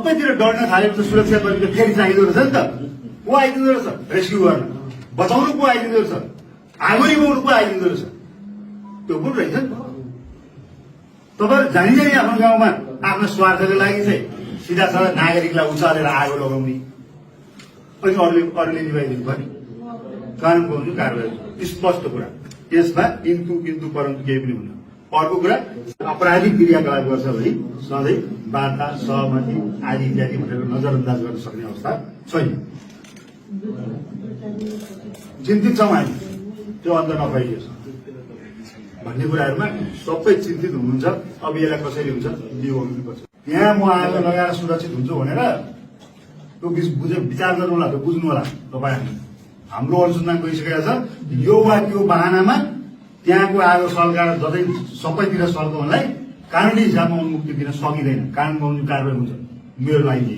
सबैतिर डढ्न थालेपछि सुरक्षाकर्मीले फेरि चाहिँदो रहेछ नि त। को आइदिँदो रहेछ रेस्क्यु गर्न, बचाउनु को आइदिँदो रहेछ, आगो निभाउनु को आइदिँदो रहेछ, त्यो पनि रहेछ नि त। तपाईँहरू जानी जानी आफ्नो गाउँमा आफ्नो स्वार्थको लागि चाहिँ सिधा साधा नागरिकलाई उचालेर आगो लगाउने, अनि अरूले निभाइदिनु पर्ने, कानुन बनाउने कारवाही स्पष्ट कुरा। यसमा किन्तु परन्तु केही पनि हुन्न। अर्को कुरा, आपराधिक क्रियाकलाप गर्छ भने सधैँ वार्ता, सहमति आदि इत्यादि भनेर नजरअन्दाज गर्न सक्ने अवस्था छैन। चिन्तित छौँ हामी, त्यो अन्त नफैलियोस् भन्ने कुराहरूमा सबै चिन्तित हुनुहुन्छ। अब यसलाई कसरी हुन्छ निभाउनुपर्छ। यहाँ म आगो लगाएर सुरक्षित हुन्छु भनेर त्यो विचार गर्नु होला, त्यो बुझ्नु होला। तपाईँ हाम्रो अनुसन्धान गइसकेको छ, यो वा त्यो बहानामा त्यहाँको आगो सल्काएर जतै सबैतिर सल्काउनलाई कानुनी हिसाबमा उन्मुक्ति दिन सकिँदैन। कानुन बनाउने कारवाही हुन्छ मेरो लागि।